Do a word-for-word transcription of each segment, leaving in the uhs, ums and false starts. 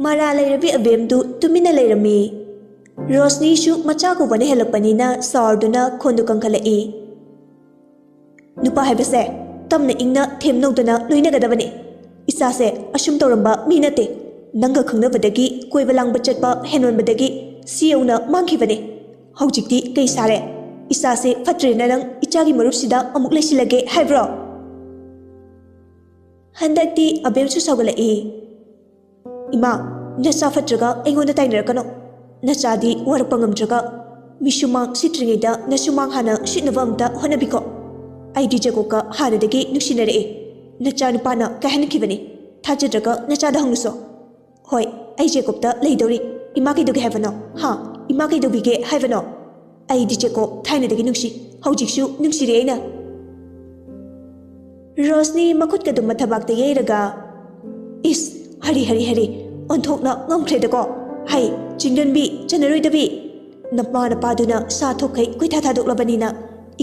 ꯃꯔꯥ ꯂꯩꯔꯕꯤ ꯑꯕꯦꯝꯗꯨ ꯇꯨꯃꯤꯟꯅ ꯂꯩꯔꯝꯃꯤ꯫ ꯔꯣꯁꯅꯤꯁꯨ ꯃꯆꯥ ꯀꯧꯕꯅ ꯍꯦꯜꯂꯛꯄꯅꯤꯅ ꯁꯥꯎꯔꯗꯨꯅ ꯈꯣꯟꯗꯨ ꯀꯟꯈꯠꯂꯛꯏ꯫ "ꯅꯨꯄꯥ ꯍꯥꯏꯕꯁꯦ ꯇꯞꯅ ꯏꯪꯅ ꯊꯦꯝꯅꯧꯗꯅ ꯂꯣꯏꯅꯒꯗꯕꯅꯤ꯫ ꯏꯆꯥꯁꯦ ꯑꯁꯨꯝ ꯇꯧꯔꯝꯕ ꯃꯤ ꯅꯠꯇꯦ꯫ ꯅꯪꯒ ꯈꯪꯅꯕꯗꯒꯤ ꯀꯣꯏꯕ ꯂꯥꯡꯕ ꯆꯠꯄ ꯍꯦꯟꯃꯟꯕꯗꯒꯤ ꯁꯤ ꯌꯧꯅ ꯃꯥꯡꯈꯤꯕꯅꯤ꯫ ꯍꯧꯖꯤꯛꯇꯤ ꯀꯩ ꯁꯥꯔꯦ? ꯏꯆꯥꯁꯦ ꯐꯠꯇ꯭ꯔꯦꯅ ꯅꯪ ꯏꯆꯥꯒꯤ ꯃꯔꯨꯞꯁꯤꯗ ꯑꯃꯨꯛ ꯂꯩꯁꯤꯜꯂꯒꯦ ꯍꯥꯏꯕ꯭ꯔꯣ?" ꯍꯟꯗꯛꯇꯤ ꯑꯕꯦꯝꯁꯨ ꯁꯥꯎꯒꯠꯂꯛꯏ꯫ "ꯏꯃꯥ, ꯅꯆꯥ ꯐꯠꯇ꯭ꯔꯒ ꯑꯩꯉꯣꯟꯗ ꯇꯥꯏꯅꯔꯛꯀꯅꯣ꯫ ꯅꯆꯥꯗꯤ ꯋꯥꯔꯛꯄ ꯉꯝꯗ꯭ꯔꯒ ꯃꯤꯁꯨꯃꯥꯡ ꯁꯤꯠꯇ꯭ꯔꯤꯉꯩꯗ ꯅꯁꯨꯃꯥꯡ ꯍꯥꯟꯅ ꯁꯤꯠꯅꯕ ꯑꯝꯇ ꯍꯣꯠꯅꯕꯤꯀꯣ꯫ ꯑꯩꯗꯤ ꯖꯦꯀꯣꯕꯀ ꯍꯥꯟꯅꯗꯒꯤ ꯅꯨꯡꯁꯤꯅꯔꯛꯑꯦ꯫ ꯅꯆꯥ ꯅꯨꯄꯥꯅ ꯀꯥꯏꯍꯟꯈꯤꯕꯅꯤ꯫ ꯊꯥꯖꯗ꯭ꯔꯒ ꯅꯆꯥꯗ ꯍꯪꯉꯨꯁꯣ꯫ ꯍꯣꯏ, ꯑꯩ ꯖꯦꯀꯣꯕꯇ ꯂꯩꯗꯧꯔꯤ꯫ ꯏꯃꯥ ꯀꯩꯗꯧꯒꯦ ꯍꯥꯏꯕꯅꯣ? ꯍꯥ? ꯏꯃꯥ ꯀꯩꯗꯧꯕꯤꯒꯦ ꯍꯥꯏꯕꯅꯣ? ꯑꯩꯗꯤ ꯖꯦꯀꯣꯕ ꯊꯥꯏꯅꯗꯒꯤ ꯅꯨꯡꯁꯤ, ꯍꯧꯖꯤꯛꯁꯨ ꯅꯨꯡꯁꯤꯔꯤ ꯑꯩꯅ꯫" ꯔꯣꯁꯅꯤ ꯃꯈꯨꯠꯀꯗꯨ ꯃꯊꯕꯥꯛꯇ ꯌꯩꯔꯒ, "ꯏꯁ, ꯍꯔꯤ, ꯍꯔꯤ, ꯍꯔꯤ, ꯑꯣꯟꯊꯣꯛꯅ ꯉꯝꯈ꯭ꯔꯦꯗꯀꯣ꯫ ꯍꯩ, ꯆꯤꯡꯗꯣꯟꯕꯤ, ꯆꯟꯅꯔꯣꯏꯗꯕꯤ꯫ ꯅꯄꯥ ꯅꯄꯥꯗꯨꯅ ꯁꯥ ꯊꯣꯛꯈꯩ ꯀꯣꯏꯊꯥ ꯊꯥꯗꯣꯛꯂꯕꯅꯤꯅ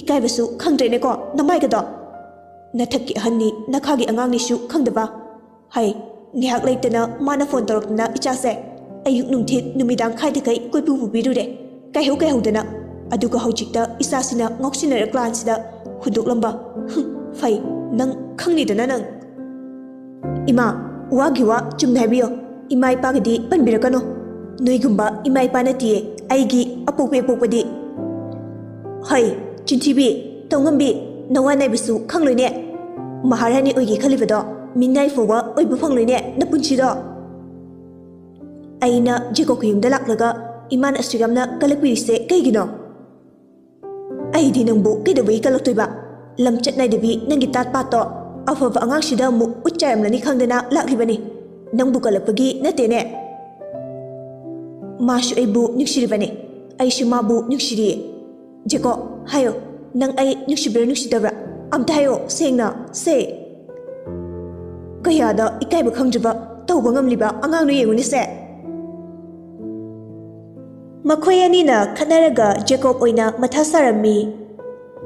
ꯏꯀꯥꯏꯕꯁꯨ ꯈꯪꯗ꯭ꯔꯦꯅꯦꯀꯣ ꯅꯃꯥꯏꯒꯗꯣ꯫ ꯅꯊꯛꯀꯤ ꯑꯍꯟꯅꯤ, ꯅꯈꯥꯒꯤ ꯑꯉꯥꯡꯅꯤꯁꯨ ꯈꯪꯗꯕ꯫ ꯍꯩ, ꯉꯥꯏꯍꯥꯛ ꯂꯩꯇꯅ ꯃꯥꯅ ꯐꯣꯟ ꯇꯧꯔꯛꯇꯅ ꯏꯆꯥꯁꯦ ꯑꯌꯨꯛ ꯅꯨꯡꯊꯤꯜ ꯅꯨꯃꯤꯗꯥꯡ ꯈꯥꯏꯗꯈꯩ ꯀꯣꯏꯄꯨ ꯄꯨꯕꯤꯔꯨꯔꯦ, ꯀꯥꯏꯍꯧ ꯀꯥꯏꯍꯧꯗꯅ꯫ ꯑꯗꯨꯒ ꯍꯧꯖꯤꯛꯇ ꯏꯆꯥꯁꯤꯅ ꯉꯥꯎꯁꯤꯟꯅꯔ ꯀ꯭ꯂꯥꯟꯁꯤꯗ ꯍꯨꯟꯗꯣꯛꯂꯝꯕ꯫ ꯍꯨꯝ, ꯐꯩ, ꯅꯪ ꯈꯪꯅꯤꯗꯅ ꯅꯪ꯫" "ꯏꯃꯥ, ꯋꯥꯒꯤ ꯋꯥ ꯆꯨꯝꯅ ꯍꯥꯏꯕꯤꯌꯣ꯫ ꯏꯃꯥ ꯏꯄꯥꯒꯗꯤ ꯄꯟꯕꯤꯔꯛꯀꯅꯣ꯫ ꯅꯣꯏꯒꯨꯝꯕ ꯏꯃꯥ ꯏꯄꯥ ꯅꯠꯇꯤꯌꯦ ꯑꯩꯒꯤ ꯑꯄꯣꯛꯄꯤ ꯑꯄꯣꯛꯄꯗꯤ꯫" "ꯍꯩ, ꯆꯤꯟꯊꯤꯕꯤ, ꯇꯧꯉꯝꯕꯤ, ꯅꯋꯥ ꯅꯥꯏꯕꯁꯨ ꯈꯪꯂꯣꯏꯅꯦ꯫ ꯃꯍꯥꯔꯥꯅꯤ ꯑꯣꯏꯒꯦ ꯈꯜꯂꯤꯕꯗꯣ ꯃꯤꯅꯥꯏ ꯐꯥꯎꯕ ꯑꯣꯏꯕ ꯐꯪꯂꯣꯏꯅꯦ ꯅꯄꯨꯟꯁꯤꯗꯣ꯫ ꯑꯩꯅ ꯖꯦꯀꯣꯕꯀꯤ ꯌꯨꯝꯗ ꯂꯥꯛꯂꯒ ꯏꯃꯥꯅ ꯑꯁꯨꯛ ꯌꯥꯝꯅ ꯀꯜꯂꯛꯄꯤꯔꯤꯁꯦ ꯀꯩꯒꯤꯅꯣ? ꯑꯩꯗꯤ ꯅꯪꯕꯨ ꯀꯩꯗꯧꯕꯒꯤ ꯀꯜꯂꯛꯇꯣꯏꯕ? ꯂꯝꯆꯠ ꯅꯥꯏꯗꯕꯤ ꯅꯪꯒꯤ ꯇꯥꯠ ꯄꯥꯠꯇꯣ ꯑꯐꯕ ꯑꯉꯥꯡꯁꯤꯗ ꯑꯃꯨꯛ ꯎꯠ ꯆꯥꯏꯔꯝꯂꯅꯤ ꯈꯪꯗꯅ ꯂꯥꯛꯂꯤꯕꯅꯤ꯫ ꯅꯪꯕꯨ ꯀꯜꯂꯛꯄꯒꯤ ꯅꯠꯇꯦꯅꯦ꯫ ꯃꯥꯁꯨ ꯑꯩꯕꯨ ꯅꯨꯡꯁꯤꯔꯤꯕꯅꯤ, ꯑꯩꯁꯨ ꯃꯥꯕꯨ ꯅꯨꯡꯁꯤꯔꯤꯌꯦ꯫ ꯖꯦꯀꯣꯕ, ꯍꯥꯏꯌꯣ, ꯅꯪ ꯑꯩ ꯅꯨꯡꯁꯤꯕ꯭ꯔꯥ ꯅꯨꯡꯁꯤꯗꯕ꯭ꯔꯥ? ꯑꯝꯇ ꯍꯥꯏꯌꯣ, ꯁꯦꯡꯅ, ꯁꯦ꯫" ꯀꯌꯥꯗ ꯏꯀꯥꯏꯕ ꯈꯪꯗ꯭ꯔꯤꯕ, ꯇꯧꯕ ꯉꯝꯂꯤꯕ ꯑꯉꯥꯡꯅꯣ ꯌꯦꯡꯉꯨꯅꯦ ꯁꯦ꯫ ꯃꯈꯣꯏ ꯑꯅꯤꯅ ꯈꯠꯅꯔꯒ ꯖꯦꯀꯣꯕ ꯑꯣꯏꯅ ꯃꯊꯥ ꯁꯥꯔꯝꯃꯤ꯫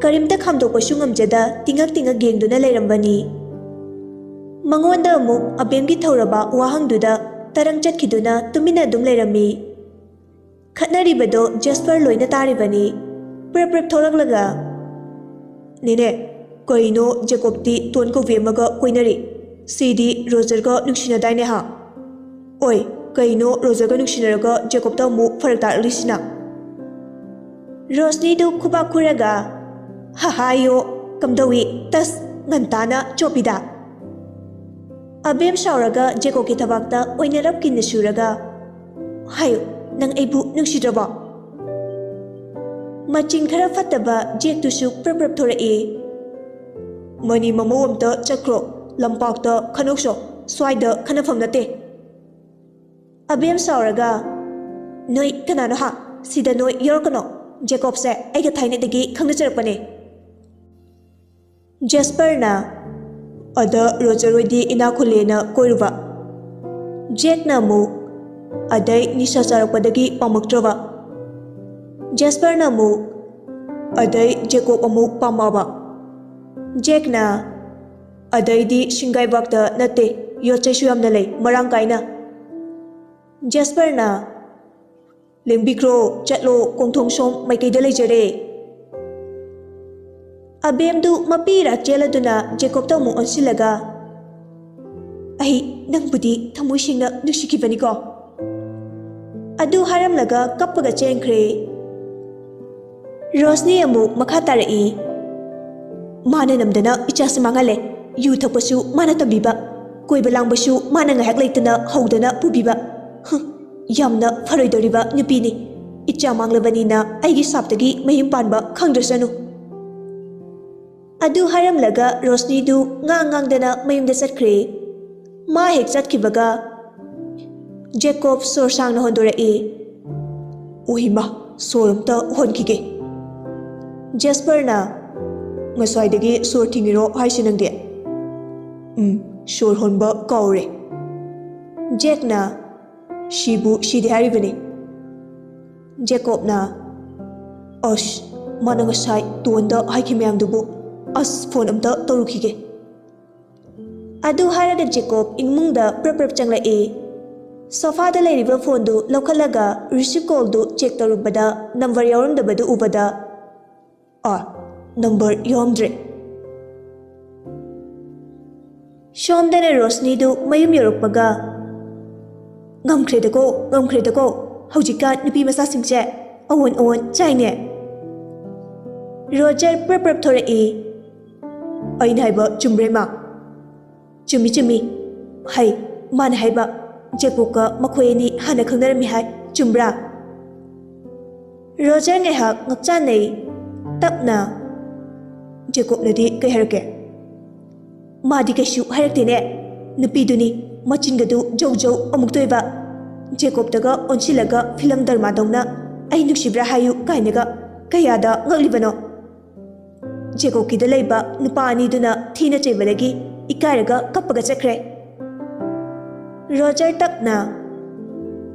ꯀꯔꯤꯝꯇ ꯈꯥꯝꯗꯣꯛꯄꯁꯨ ꯉꯝꯖꯗ ꯇꯤꯡꯉꯛ ꯇꯤꯡꯉꯛ ꯌꯦꯡꯗꯨꯅ ꯂꯩꯔꯝꯕꯅꯤ꯫ ꯃꯉꯣꯟꯗ ꯑꯃꯨꯛ ꯑꯕꯦꯝꯒꯤ ꯊꯧꯔꯕ ꯋꯥꯍꯪꯗꯨꯗ ꯇꯔꯪ ꯆꯠꯈꯤꯗꯨꯅ ꯇꯨꯃꯤꯟꯅ ꯑꯗꯨꯝ ꯂꯩꯔꯝꯃꯤ꯫ ꯈꯠꯅꯔꯤꯕꯗꯣ ꯖꯦꯁꯄꯔ ꯂꯣꯏꯅ ꯇꯥꯔꯤꯕꯅꯤ꯫ ꯄ꯭ꯔꯞ ꯄ꯭ꯔꯞ ꯊꯣꯔꯛꯂꯒ, "ꯅꯦꯅꯦ, ꯀꯩꯅꯣ ꯖꯦꯀꯣꯕꯇꯤ ꯇꯣꯟ ꯀꯧꯕꯤ ꯑꯃꯒ ꯀꯣꯏꯅꯔꯤ? ꯁꯤꯗꯤ ꯔꯣꯖꯔꯒ ꯅꯨꯡꯁꯤꯅꯗꯥꯏꯅꯦ ꯍꯥ? ꯑꯣꯏ, ꯀꯩꯅꯣ ꯔꯣꯖꯔꯒ ꯅꯨꯡꯁꯤꯅꯔꯒ ꯖꯦꯀꯣꯕꯇ ꯑꯃꯨꯛ ꯐꯔꯛ ꯇꯥꯔꯛꯂꯤꯁꯤꯅ?" ꯔꯣꯁꯅꯤꯗꯨ ꯈꯨꯕꯥꯛ ꯈꯨꯔꯒ, "ꯍꯍꯥꯌꯣ, ꯀꯝꯗꯧꯏ? ꯇꯁ, ꯉꯟꯇꯥꯅ ꯆꯣꯞꯄꯤꯗ!" ꯑꯕꯦꯝ ꯁꯥꯎꯔꯒ ꯖꯦꯀꯣꯕꯀꯤ ꯊꯕꯥꯛꯇ ꯑꯣꯏꯅꯔꯞ ꯀꯤꯟꯅ ꯁꯨꯔꯒ, "ꯍꯥꯏꯌꯨ, ꯅꯪ ꯑꯩꯕꯨ ꯅꯨꯡꯁꯤꯗ꯭ꯔꯕꯣ?" ꯃꯆꯤꯟ ꯈꯔ ꯐꯠꯇꯕ ꯖꯦꯛꯇꯨꯁꯨ ꯄ꯭ꯔꯞ ꯄ꯭ꯔꯞ ꯊꯣꯔꯛꯏ꯫ "ꯃꯅꯤ ꯃꯃꯧ ꯑꯝꯇ ꯆꯠꯈ꯭ꯔꯣ, ꯂꯝꯄꯥꯛꯇ ꯈꯟꯅꯧꯁꯣ, ꯁ꯭ꯋꯥꯏꯗ ꯈꯟꯅꯐꯝ ꯅꯠꯇꯦ!" ꯑꯕꯦꯝ ꯁꯥꯎꯔꯒ, "ꯅꯣꯏ ꯀꯅꯥꯅꯣ ꯍꯥ? ꯁꯤꯗ ꯅꯣꯏ ꯌꯧꯔꯛꯀꯅꯣ꯫ ꯖꯦꯀꯣꯕꯁꯦ ꯑꯩꯒ ꯊꯥꯏꯅꯗꯒꯤ ꯈꯪꯅꯖꯔꯛꯄꯅꯦ꯫" ꯖꯦꯁꯄꯔꯅ, "ꯑꯗ ꯔꯣꯖꯔ ꯍꯣꯏꯗꯤ ꯏꯅꯥꯛ ꯈꯨꯜꯂꯦꯅ ꯀꯣꯏꯔꯨꯕ?" ꯖꯦꯛꯅ ꯑꯃꯨꯛ, "ꯑꯗꯩ ꯅꯤꯁꯥ ꯆꯥꯔꯛꯄꯗꯒꯤ ꯄꯥꯝꯃꯛꯇ꯭ꯔꯕ?" ꯖꯦꯁꯄꯔꯅ ꯑꯃꯨꯛ, "ꯑꯗꯩ ꯖꯦꯀꯣꯕ ꯑꯃꯨꯛ ꯄꯥꯝꯃꯛꯑꯕ?" ꯖꯦꯛꯅ, "ꯑꯗꯩꯗꯤ ꯁꯤꯡꯒꯥꯏꯕꯥꯛꯇ ꯅꯠꯇꯦ, ꯌꯣꯠ ꯆꯩꯁꯨ ꯌꯥꯝꯅ ꯂꯩ, ꯃꯔꯥꯡ ꯀꯥꯏꯅ꯫" ꯖꯦꯁꯄꯔꯅ, "ꯂꯦꯡꯕꯤꯈ꯭ꯔꯣ, ꯆꯠꯂꯣ, ꯀꯣꯡꯊꯣꯡ ꯁꯣꯝ ꯃꯥꯏꯀꯩꯗ ꯂꯩꯖꯔꯦ꯫" ꯑꯕꯦꯝꯗꯨ ꯃꯄꯤ ꯏꯔꯥ ꯆꯦꯜꯂꯗꯨꯅ ꯖꯦꯀꯣꯕꯇ ꯑꯃꯨꯛ ꯑꯣꯟꯁꯤꯜꯂꯒ, "ꯑꯩ ꯅꯪꯕꯨꯗꯤ ꯊꯃꯣꯏ ꯁꯦꯡꯅ ꯅꯨꯡꯁꯤꯈꯤꯕꯅꯤꯀꯣ꯫" ꯑꯗꯨ ꯍꯥꯏꯔꯝꯂꯒ ꯀꯞꯄꯒ ꯆꯦꯟꯈ꯭ꯔꯦ꯫ ꯔꯣꯁꯅꯤ ꯑꯃꯨꯛ ꯃꯈꯥ ꯇꯥꯔꯛꯏ, "ꯃꯥꯅ ꯅꯝꯗꯅ ꯏꯆꯥꯁꯤ ꯃꯥꯡꯍꯜꯂꯦ꯫ ꯌꯨ ꯊꯛꯄꯁꯨ ꯃꯥꯅ ꯇꯝꯕꯤꯕ, ꯀꯣꯏꯕ ꯂꯥꯡꯕꯁꯨ ꯃꯥꯅ ꯉꯥꯏꯍꯥꯛ ꯂꯩꯇꯅ ꯍꯧꯗꯅ ꯄꯨꯕꯤꯕ꯫ ꯍꯨꯝ, ꯌꯥꯝꯅ ꯐꯔꯣꯏꯗꯧꯔꯤꯕ ꯅꯨꯄꯤꯅꯤ꯫ ꯏꯆꯥ ꯃꯥꯡꯂꯕꯅꯤꯅ ꯑꯩꯒꯤ ꯁꯥꯞꯇꯒꯤ ꯃꯌꯨꯝ ꯄꯥꯟꯕ ꯈꯪꯗ꯭ꯔꯁꯅꯨ꯫" ꯑꯗꯨ ꯍꯥꯏꯔꯝꯂꯒ ꯔꯣꯁꯅꯤꯗꯨ ꯉꯥꯡ ꯉꯥꯡꯗꯅ ꯃꯌꯨꯝꯗ ꯆꯠꯈ꯭ꯔꯦ꯫ ꯃꯥ ꯍꯦꯛ ꯆꯠꯈꯤꯕꯒ ꯖꯦꯀꯣꯕ ꯁꯣꯔ ꯁꯥꯡꯅ ꯍꯣꯟꯗꯣꯔꯛꯏ꯫ "ꯎꯍꯤꯃ, ꯁꯣꯔ ꯑꯝꯇ ꯍꯣꯟꯈꯤꯒꯦ꯫" ꯖꯦꯁꯄꯔꯅ, "ꯉꯁꯥꯏꯗꯒꯤ ꯁꯣꯔ ꯊꯤꯡꯉꯤꯔꯣ ꯍꯥꯏꯁꯤ ꯅꯪꯗꯤ?" "ꯎꯝ, ꯁꯣꯔ ꯍꯣꯟꯕ ꯀꯥꯎꯔꯦ꯫" ꯖꯦꯛꯅ, "ꯁꯤꯕꯨ ꯁꯤꯗꯦ ꯍꯥꯏꯔꯤꯕꯅꯤ꯫" ꯖꯦꯀꯣꯕꯅ, "ꯑꯁ, ꯃꯥꯅ ꯉꯁꯥꯏ ꯇꯣꯟꯗ ꯍꯥꯏꯈꯤ ꯃꯌꯥꯝꯗꯨꯕꯨ꯫ ꯑꯁ, ꯐꯣꯟ ꯑꯝꯇ ꯇꯧꯔꯨꯈꯤꯒꯦ꯫" ꯑꯗꯨ ꯍꯥꯏꯔꯒ ꯖꯦꯀꯣꯕ ꯏꯃꯨꯡꯗ ꯄ꯭ꯔꯞ ꯄ꯭ꯔꯞ ꯆꯪꯂꯛꯏ꯫ ꯁꯣꯐꯥꯗ ꯂꯩꯔꯤꯕ ꯐꯣꯟꯗꯨ ꯂꯧꯈꯠꯂꯒ ꯔꯤꯁꯤꯞ ꯀꯣꯜꯗꯨ ꯆꯦꯛ ꯇꯧꯔꯨꯕꯗ ꯅꯝꯕꯔ ꯌꯥꯎꯔꯝꯗꯕꯗꯨ ꯎꯕꯗ, ꯑꯥ, ꯅꯝꯕꯔ ꯌꯥꯎꯔꯝꯗ꯭ꯔꯦ꯫ ꯁꯣꯝꯗꯅ ꯔꯣꯁꯅꯤꯗꯨ ꯃꯌꯨꯝ ꯌꯧꯔꯛꯄꯒ, "ꯉꯝꯈ꯭ꯔꯦꯗꯀꯣ, ꯉꯝꯈ꯭ꯔꯦꯗꯀꯣ, ꯍꯧꯖꯤꯛꯀꯥꯟ ꯅꯨꯄꯤ ꯃꯆꯥꯁꯤꯡꯁꯦ ꯑꯑꯣꯟ ꯑꯑꯣꯟ ꯆꯥꯏꯅꯦ"꯫ ꯔꯣꯖꯔ ꯄ꯭ꯔꯞ ꯄ꯭ꯔꯞ ꯊꯣꯔꯛꯏ꯫ "ꯑꯩꯅ ꯍꯥꯏꯕ ꯆꯨꯝꯕ꯭ꯔꯦ, ꯃꯥ?" "ꯆꯨꯝꯃꯤ, ꯆꯨꯝꯃꯤ꯫ ꯍꯩ, ꯃꯥꯅ ꯍꯥꯏꯕ ꯖꯦꯀꯣꯕꯀ ꯃꯈꯣꯏ ꯑꯅꯤ ꯍꯥꯟꯅ ꯈꯪꯅꯔꯝꯃꯤ ꯍꯥꯏ, ꯆꯨꯝꯕ꯭ꯔꯥ?" ꯔꯣꯖꯔ ꯉꯥꯏꯍꯥꯛ ꯉꯛꯆꯥꯟꯅꯩ꯫ ꯇꯞꯅ, "ꯖꯦꯀꯣꯕꯅꯗꯤ ꯀꯩ ꯍꯥꯏꯔꯛꯀꯦ?" "ꯃꯥꯗꯤ ꯀꯩꯁꯨ ꯍꯥꯏꯔꯛꯇꯦꯅꯦ꯫ ꯅꯨꯄꯤꯗꯨꯅꯤ, ꯃꯆꯤꯟꯒꯗꯨ ꯖꯧ ꯖꯧ ꯑꯃꯨꯛ ꯇꯣꯏꯕ꯫ ꯖꯦꯀꯣꯕꯇꯒ ꯑꯣꯟꯁꯤꯜꯂꯒ ꯐꯤꯂꯝ ꯗꯔꯃꯥꯗꯧꯅ 'ꯑꯩ ꯅꯨꯡꯁꯤꯕ꯭ꯔꯥ ꯍꯥꯏꯌꯨ' ꯀꯥꯏꯅꯒ꯫ ꯀꯌꯥꯗ ꯉꯛꯂꯤꯕꯅꯣ?" ꯖꯦꯀꯣꯕꯀꯤꯗ ꯂꯩꯕ ꯅꯨꯄꯥ ꯑꯅꯤꯗꯨꯅ ꯊꯤꯅ ꯆꯩꯕꯗꯒꯤ ꯏꯀꯥꯏꯔꯒ ꯀꯞꯄꯒ ꯆꯠꯈ꯭ꯔꯦ꯫ ꯔꯣꯖꯔ ꯇꯞꯅ,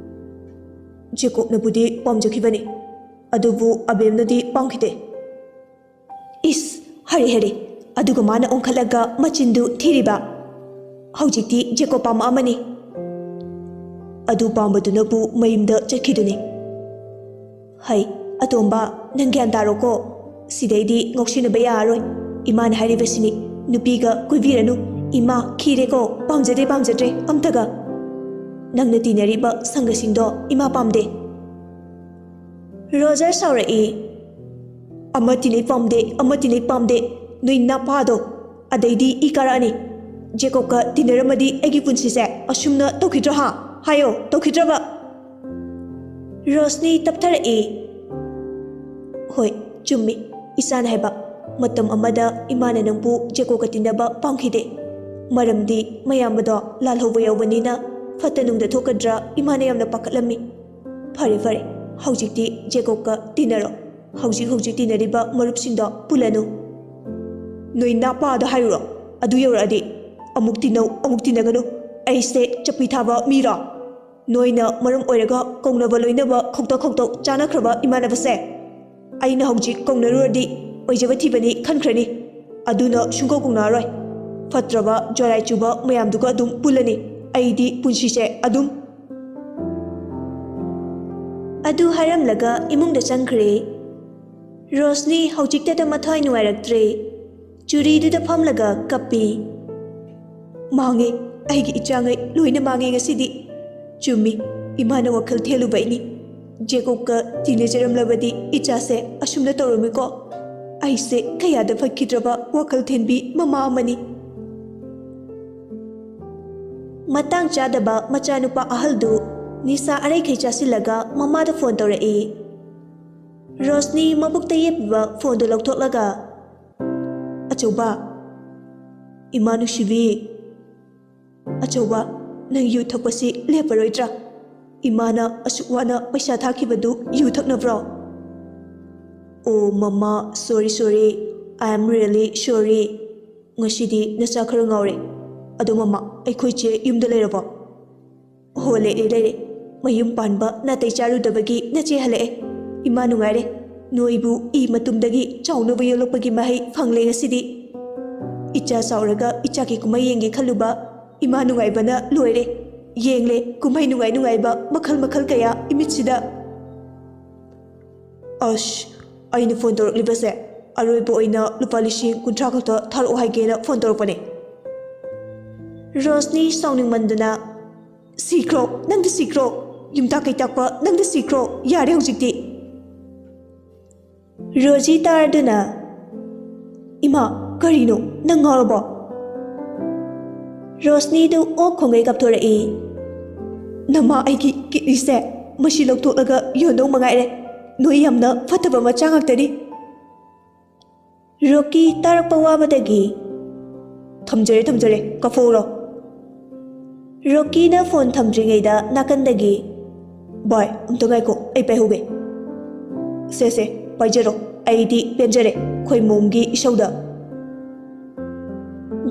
"ꯖꯦꯀꯣꯕꯅꯕꯨꯗꯤ ꯄꯥꯝꯖꯈꯤꯕꯅꯤ, ꯑꯗꯨꯕꯨ ꯑꯕꯦꯝꯅꯗꯤ ꯄꯥꯝꯈꯤꯗꯦ"꯫ "ꯏꯁ, ꯍꯔꯦ ꯍꯔꯦ, ꯑꯗꯨꯒ ꯃꯥꯅ ꯑꯣꯟꯈꯠꯂꯒ ꯃꯆꯤꯟꯗꯨ ꯊꯤꯔꯤꯕ꯫ ꯍꯧꯖꯤꯛꯇꯤ ꯖꯦꯀꯣꯕ ꯄꯥꯝꯃꯛꯑꯃꯅꯤ꯫ ꯑꯗꯨ ꯄꯥꯝꯕꯗꯨꯅꯕꯨ ꯃꯌꯨꯝꯗ ꯆꯠꯈꯤꯗꯨꯅꯤ꯫ ꯍꯩ, ꯑꯇꯣꯝꯕ, ꯅꯪ ꯒ꯭ꯌꯥꯟ ꯇꯥꯔꯣꯀꯣ꯫ ꯁꯤꯗꯩꯗꯤ ꯉꯥꯎꯁꯤꯟꯅꯕ ꯌꯥꯔꯔꯣꯏ꯫ ꯏꯃꯥꯅ ꯍꯥꯏꯔꯤꯕꯁꯤꯅꯤ, ꯅꯨꯄꯤꯒ ꯀꯣꯏꯕꯤꯔꯅꯨ꯫ ꯏꯃꯥ ꯈꯤꯔꯦꯀꯣ, ꯄꯥꯝꯖꯗꯦ, ꯄꯥꯝꯖꯗ꯭ꯔꯦ ꯑꯝꯇꯒ꯫ ꯅꯪꯅ ꯇꯤꯟꯅꯔꯤꯕ ꯁꯪꯒꯁꯤꯡꯗꯣ ꯏꯃꯥ ꯄꯥꯝꯗꯦ"꯫ ꯔꯣꯖꯔ ꯁꯥꯎꯔꯛꯏ꯫ "ꯑꯃ ꯇꯤꯟꯅꯩ ꯄꯥꯝꯗꯦ, ꯑꯃ ꯇꯤꯟꯅꯩ ꯄꯥꯝꯗꯦ, ꯅꯣꯏ ꯅꯄꯥꯗꯣ꯫ ꯑꯗꯩꯗꯤ ꯏ ꯀꯥꯔꯛꯑꯅꯤ꯫ ꯖꯦꯀꯣꯕꯀ ꯇꯤꯟꯅꯔꯝꯃꯗꯤ ꯑꯩꯒꯤ ꯄꯨꯟꯁꯤꯁꯦ ꯑꯁꯨꯝꯅ ꯇꯧꯈꯤꯗ꯭ꯔꯣ, ꯍꯥ? ꯍꯥꯏꯌꯣ, ꯇꯧꯈꯤꯗ꯭ꯔꯕ?" ꯔꯣꯁꯅꯤ ꯇꯞꯊꯔꯛꯏ꯫ "ꯍꯣꯏ, ꯆꯨꯝꯃꯤ꯫ ꯏꯆꯥꯅ ꯍꯥꯏꯕ, ꯃꯇꯝ ꯑꯃꯗ ꯏꯃꯥꯅ ꯅꯪꯕꯨ ꯖꯦꯀꯣꯕꯀ ꯇꯤꯟꯅꯕ ꯄꯥꯝꯈꯤꯗꯦ꯫ ꯃꯔꯝꯗꯤ ꯃꯌꯥꯝꯕꯗꯣ ꯂꯥꯜꯍꯧꯕ ꯌꯥꯎꯕꯅꯤꯅ ꯐꯠꯇ ꯅꯨꯡꯗ ꯊꯣꯛꯀꯗ꯭ꯔꯥ ꯏꯃꯥꯅ ꯌꯥꯝꯅ ꯄꯥꯈꯠꯂꯝꯃꯤ꯫ ꯐꯔꯦ, ꯐꯔꯦ, ꯍꯧꯖꯤꯛꯇꯤ ꯖꯦꯀꯣꯕꯀ ꯇꯤꯟꯅꯔꯣ꯫ ꯍꯧꯖꯤꯛ ꯍꯧꯖꯤꯛ ꯇꯤꯟꯅꯔꯤꯕ ꯃꯔꯨꯞꯁꯤꯡꯗꯣ ꯄꯨꯜꯂꯅꯨ"꯫ "ꯅꯣꯏ ꯅꯄꯥꯗ ꯍꯥꯏꯔꯨꯔꯣ, ꯑꯗꯨ ꯌꯧꯔꯛꯑꯗꯤ꯫ ꯑꯃꯨꯛ ꯇꯤꯟꯅꯧ, ꯑꯃꯨꯛ ꯇꯤꯟꯅꯒꯅꯨ꯫ ꯑꯩꯁꯦ ꯆꯞꯄꯤ ꯊꯥꯕ ꯃꯤꯔꯣ? ꯅꯣꯏꯅ ꯃꯔꯝ ꯑꯣꯏꯔꯒ ꯀꯧꯅꯕ ꯂꯣꯏꯅꯕ ꯈꯧꯇꯛ ꯈꯧꯇꯛ ꯆꯥꯅꯈ꯭ꯔꯕ ꯏꯃꯥꯟꯅꯕꯁꯦ? ꯑꯩꯅ ꯍꯧꯖꯤꯛ ꯀꯧꯅꯔꯨꯔꯗꯤ ꯑꯣꯏꯖꯕ ꯊꯤꯕꯅꯤ ꯈꯟꯈ꯭ꯔꯅꯤ꯫ ꯑꯗꯨꯅ ꯁꯨꯡꯀꯧ ꯀꯧꯅꯔꯣꯏ꯫ ꯐꯠꯇ꯭ꯔꯕ ꯖꯣꯔꯥꯏ ꯆꯨꯕ ꯃꯌꯥꯝꯗꯨꯒ ꯑꯗꯨꯝ ꯄꯨꯜꯂꯅꯤ꯫ ꯑꯩꯗꯤ ꯄꯨꯟꯁꯤꯁꯦ ꯑꯗꯨꯝ"꯫ ꯑꯗꯨ ꯍꯥꯏꯔꯝꯂꯒ ꯏꯃꯨꯡꯗ ꯆꯪꯈ꯭ꯔꯦ꯫ ꯔꯣꯁꯅꯤ ꯍꯧꯖꯤꯛꯇꯗ ꯃꯊ꯭ꯋꯥꯏ ꯅꯨꯡꯉꯥꯏꯔꯛꯇ꯭ꯔꯦ꯫ ꯆꯨꯔꯤꯗꯨꯗ ꯐꯝꯂꯒ ꯀꯞꯄꯤ꯫ "ꯃꯥꯡꯉꯦ, ꯑꯩꯒꯤ ꯏꯆꯥꯉꯩ ꯂꯣꯏꯅ ꯃꯥꯡꯉꯦ ꯉꯁꯤꯗꯤ꯫ ꯆꯨꯝꯃꯤ, ꯏꯃꯥꯅ ꯋꯥꯈꯜ ꯊꯦꯜꯂꯨꯕꯩꯅꯤ꯫ ꯖꯦꯀꯣꯕꯀ ꯇꯤꯟꯅꯖꯔꯝꯂꯕꯗꯤ ꯏꯆꯥꯁꯦ ꯑꯁꯨꯝꯅ ꯇꯧꯔꯝꯃꯤꯀꯣ꯫ ꯑꯩꯁꯦ ꯀꯌꯥꯗ ꯐꯠꯈꯤꯗ꯭ꯔꯕ ꯋꯥꯈꯜ ꯊꯦꯟꯕꯤ ꯃꯃꯥ ꯑꯃꯅꯤ꯫" ꯃꯇꯥꯡ ꯆꯥꯗꯕ ꯃꯆꯥꯅꯨꯄꯥ ꯑꯍꯜꯗꯨ ꯅꯤꯁꯥ ꯑꯔꯩꯈꯩ ꯆꯥꯁꯤꯜꯂꯒ ꯃꯃꯥꯗ ꯐꯣꯟ ꯇꯧꯔꯛꯏ꯫ ꯔꯣꯁꯅꯤ ꯃꯕꯨꯛꯇ ꯌꯦꯞꯄꯤꯕ ꯐꯣꯟꯗꯨ ꯂꯧꯊꯣꯛꯂꯒ, "ꯑꯆꯧꯕ, ꯏꯃꯥ ꯅꯨꯡꯁꯤꯕꯤ, ꯑꯆꯧꯕ, ꯅꯪ ꯌꯨ ꯊꯛꯄꯁꯤ ꯂꯦꯞꯄꯔꯣꯏꯗ꯭ꯔꯥ? ꯏꯃꯥꯅ ꯑꯁꯨꯛ ꯋꯥꯅ ꯄꯩꯁꯥ ꯊꯥꯈꯤꯕꯗꯨ ꯌꯨ ꯊꯛꯅꯕ꯭ꯔꯣ?" "ꯑꯣ ꯃꯃꯥ, sorry, sorry, I am really sorry꯫ ꯉꯁꯤꯗꯤ ꯅꯆꯥ ꯈꯔ ꯉꯥꯎꯔꯦ꯫ ꯑꯗꯣ ꯃꯃꯥ, ꯑꯩꯈꯣꯏ ꯆꯦ ꯌꯨꯝꯗ ꯂꯩꯔꯕꯣ?" "ꯍꯣ, ꯂꯩꯔꯦ, ꯂꯩꯔꯦ꯫ ꯃꯌꯨꯝ ꯄꯥꯟꯕ ꯅꯥꯇꯩ ꯆꯥꯔꯨꯗꯕꯒꯤ ꯅꯆꯦ ꯍꯜꯂꯛꯑꯦ꯫ ꯏꯃꯥ ꯅꯨꯡꯉꯥꯏꯔꯦ꯫ ꯅꯣꯏꯕꯨ ꯏ ꯃꯇꯨꯝꯗꯒꯤ ꯆꯥꯎꯅꯕ ꯌꯣꯛꯂꯛꯄꯒꯤ ꯃꯍꯩ ꯐꯪꯂꯦ ꯉꯁꯤꯗꯤ꯫ ꯏꯆꯥ ꯆꯥꯎꯔꯒ ꯏꯆꯥꯒꯤ ꯀꯨꯝꯍꯩ ꯌꯦꯡꯒꯦ ꯈꯜꯂꯨꯕ ꯏꯃꯥ ꯅꯨꯡꯉꯥꯏꯕꯅ ꯂꯣꯏꯔꯦ꯫ ꯌꯦꯡꯂꯦ ꯀꯨꯝꯍꯩ ꯅꯨꯡꯉꯥꯏ ꯅꯨꯡꯉꯥꯏꯕ ꯃꯈꯜ ꯃꯈꯜ ꯀꯌꯥ ꯏꯃꯤꯠꯁꯤꯗ꯫" "ꯑꯁ, ꯑꯩꯅ ꯐꯣꯟ ꯇꯧꯔꯛꯂꯤꯕꯁꯦ ꯑꯔꯣꯏꯕ ꯑꯣꯏꯅ ꯂꯨꯄꯥ ꯂꯤꯁꯤꯡ ꯀꯨꯟꯊ꯭ꯔꯥ ꯈꯛꯇ ꯊꯥꯔꯛꯑꯣ ꯍꯥꯏꯒꯦꯅ ꯐꯣꯟ ꯇꯧꯔꯛꯄꯅꯦ꯫" ꯔꯣꯁꯅꯤ ꯁꯥꯎꯅꯤꯡꯃꯟꯗꯅ, "ꯁꯤꯈ꯭ꯔꯣ, ꯅꯪꯗ ꯁꯤꯈ꯭ꯔꯣ, ꯌꯨꯝꯇꯥꯛ ꯀꯩꯇꯥꯛꯄ ꯅꯪꯗ ꯁꯤꯈ꯭ꯔꯣ, ꯌꯥꯔꯦ ꯍꯧꯖꯤꯛꯇꯤ꯫" ꯔꯣꯖꯤ ꯇꯥꯔꯗꯨꯅ, "ꯏꯃꯥ, ꯀꯔꯤꯅꯣ? ꯅꯪ ꯉꯥꯎꯔꯕꯣ?" ꯔꯣꯁꯅꯤꯗꯨ ꯑꯣꯛ ꯈꯣꯡꯒꯩ ꯀꯥꯞꯊꯣꯔꯛꯏ꯫ "ꯅꯃꯥ ꯑꯩꯒꯤ ꯀꯤꯠꯅꯤꯁꯦ ꯃꯁꯤ ꯂꯧꯊꯣꯛꯂꯒ ꯌꯣꯟꯗꯧ ꯃꯉꯥꯏꯔꯦ꯫ ꯅꯣꯏ ꯌꯥꯝꯅ ꯐꯠꯇꯕ ꯃꯆꯥ ꯉꯥꯛꯇꯅꯤ꯫" ꯔꯣꯀꯤ ꯇꯥꯔꯛꯄ ꯋꯥꯕꯗꯒꯤ, "ꯊꯝꯖꯔꯦ, ꯊꯝꯖꯔꯦ, ꯀꯥꯞꯊꯣꯛꯎꯔꯣ꯫" ꯔꯣꯀꯤꯅ ꯐꯣꯟ ꯊꯝꯗ꯭ꯔꯤꯉꯩꯗ ꯅꯥꯀꯟꯗꯒꯤ, "ꯚꯥꯏ, ꯑꯝꯇ ꯉꯥꯏꯈꯣ, ꯑꯩ ꯄꯥꯏꯍꯧꯒꯦ꯫" "ꯁꯦ, ꯁꯦ, ꯄꯥꯏꯖꯔꯣ, ꯑꯩꯗꯤ ꯄꯦꯟꯖꯔꯦ, ꯈꯣꯏꯃꯣꯝꯒꯤ ꯏꯁꯧꯗ꯫"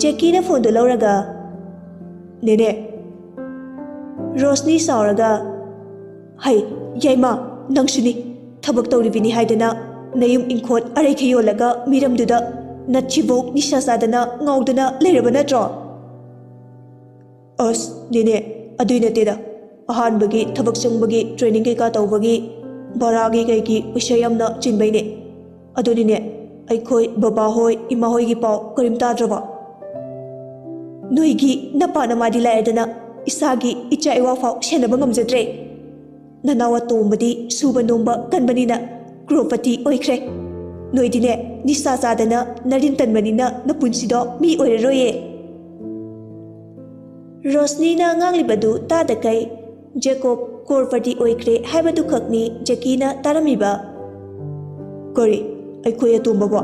ꯖꯦꯀꯤꯅ ꯐꯣꯟꯗꯨ ꯂꯧꯔꯒ, "ꯅꯦꯅꯦ꯫" ꯔꯣꯁꯅꯤ ꯁꯥꯎꯔꯒ, "ꯍꯩ, ꯌꯥꯏꯃ, ꯅꯪꯁꯨꯅꯤ꯫ ꯊꯕꯛ ꯇꯧꯔꯤꯕꯤꯅꯤ ꯍꯥꯏꯗꯅ ꯅꯌꯨꯝ ꯏꯪꯈꯣꯜ ꯑꯔꯩꯈꯩ ꯌꯣꯜꯂꯒ ꯃꯤꯔꯝꯗꯨꯗ ꯅꯊꯤꯕꯣꯡ ꯅꯤꯁꯥ ꯆꯥꯗꯅ ꯉꯥꯎꯗꯅ ꯂꯩꯔꯕ ꯅꯠꯇ꯭ꯔꯣ?" "ꯑꯁ, ꯅꯦꯅꯦ, ꯑꯗꯨꯏ ꯅꯠꯇꯦꯗ꯫ ꯑꯍꯥꯟꯕꯒꯤ ꯊꯕꯛ ꯆꯪꯕꯒꯤ training ꯀꯩꯀꯥ ꯇꯧꯕꯒꯤ ꯚꯔꯥꯒꯤ ꯀꯩꯒꯤ ꯄꯩꯁꯥ ꯌꯥꯝꯅ ꯆꯤꯟꯕꯩꯅꯦ꯫ ꯑꯗꯨꯅꯤꯅꯦ, ꯑꯩꯈꯣꯏ ꯕꯕꯥꯍꯣꯏ ꯏꯃꯥꯍꯣꯏꯒꯤ ꯄꯥꯎ ꯀꯔꯤꯝ ꯇꯥꯗ꯭ꯔꯕ? ꯅꯣꯏꯒꯤ ꯅꯄꯥ ꯅꯃꯥꯗꯤ ꯂꯥꯏꯔꯗꯅ ꯏꯁꯥꯒꯤ ꯏꯆꯥ ꯏꯋꯥ ꯐꯥꯎ ꯁꯦꯟꯅꯕ ꯉꯝꯖꯗ꯭ꯔꯦ꯫ ꯅꯅꯥꯎ ꯑꯇꯣꯝꯕꯗꯤ ꯁꯨꯕ ꯅꯣꯝꯕ ꯀꯟꯕꯅꯤꯅ ꯀ꯭ꯔꯣꯔꯄꯇꯤ ꯑꯣꯏꯈ꯭ꯔꯦ꯫ ꯅꯣꯏꯗꯤꯅꯦ, ꯅꯤꯁꯥ ꯆꯥꯗꯅ ꯅꯔꯤꯟ ꯇꯟꯕꯅꯤꯅ ꯅꯄꯨꯟꯁꯤꯗꯣ ꯃꯤ ꯑꯣꯏꯔꯔꯣꯏꯌꯦ꯫ ꯔꯣꯁꯅꯤꯅ ꯉꯥꯡꯂꯤꯕꯗꯨ ꯇꯥꯗꯈꯩ ꯖꯦꯀꯣꯕ ꯀ꯭ꯔꯣꯔꯄꯇꯤ ꯑꯣꯏꯈ꯭ꯔꯦ ꯍꯥꯏꯕꯗꯨꯈꯛꯅꯤ ꯖꯦꯀꯤꯅ ꯇꯥꯔꯝꯃꯤꯕ꯫ "ꯀꯔꯤ? ꯑꯩꯈꯣꯏ ꯑꯇꯣꯝꯕꯕꯣ?